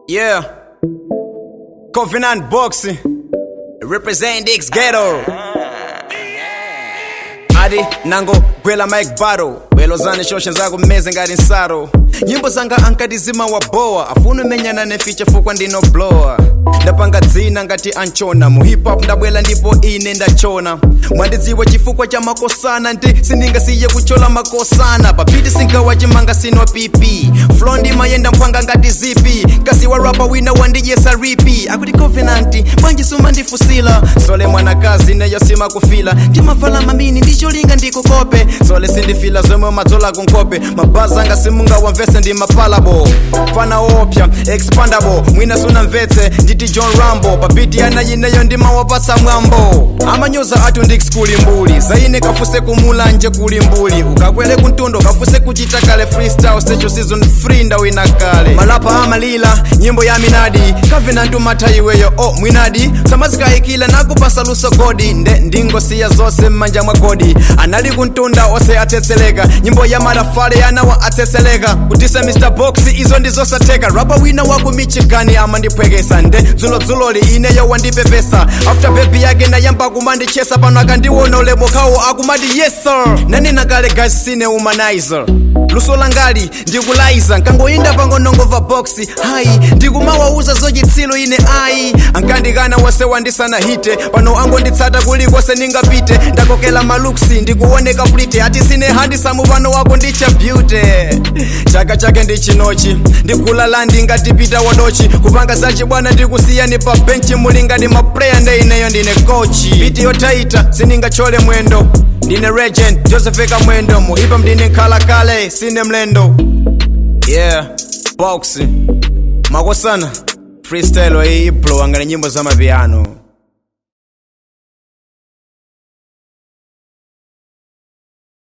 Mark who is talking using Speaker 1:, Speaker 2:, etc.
Speaker 1: Yeah. Covenant Boxing. Represent X Ghetto. Adi nango gwela Mike Battle. Bwelo zane shosha zako mmeze ngati nsaro. Nyimbo zanga ankati zimawabowa. Afuna menyana neficha fukwa ndino blower. Ndapanga dzina ngati anchona. Mu hip hop ndabwela ndipo ine ndachona. Mwandidziwa chifukwa cha makosana ndi sindingasiye kuchola makosana. Papiti singawa chimanga sino pipi. Flow ndimayenda mphwanga ngati zipi. Kasi wa rapper wina wandidyesa ripi. Akuti Covenant bwanji sumandifusila. Sole mwanakazi neyo simakufila. Ndimavala mamini ndicholinga ndikukope. Sole sindifila zomwe madzola kunkope. Mabaza anga simungawamvese ndi mapalabo. Fana opya expandable. Mwina sunamvetse nditi John Rambo. Papiti ana ineyo ndimawapasa mwambo. Amanyoza atu ndikskuli mbuli. Zaine kafuse kumulanje kuli mbuli. Ukakwele kuntundo kafuse kuchita kale freestyle secho season 3 ndawina kale. Malapa amalila nyimbo ya minadi. Covenant umatha iweyo oh mwinadi. Samazikayikila nakupasa luso godi. Nde ndingosiya zose m'manja mwa godi. Anali kuntunda ose atsetseleka. Nyimbo ya matafale anawa atsetseleka. Kutisa Mr. Box izo ndizosatheka. Rapper wina waku Michigan amandipwekesa. Nde dzulodzuloli ineyo wandipepesa. After baby yake nayamba kumandichesa pano akandiona ulemu kawo akumati yes sir. Nanena kale guys sine womanizer. Luso langali ndikulaiza nkangoyenda pangonongova box hayi ndikumawauza zochitsilo ine ayi ankandikana wose wandisana hite pano angonditsata kulikonse ningapite ndakokela maluksi ndikuoneka plite ati sine handisamu pano wako ndicha beauty chaka chake ndi chinochi ndikulala ndingatipita wadochi kupanga zachibwana ndikusiyani pa benchi mulingani mapreya nde ineyo ndine kochi biti yotaita siningachole mwendo ndine regent Joseph Kamwendo muhipa mdine nkhalakale sine mlendo. Yeah, box makosana freestyle iyi iblow angane nyimbo za mapiano.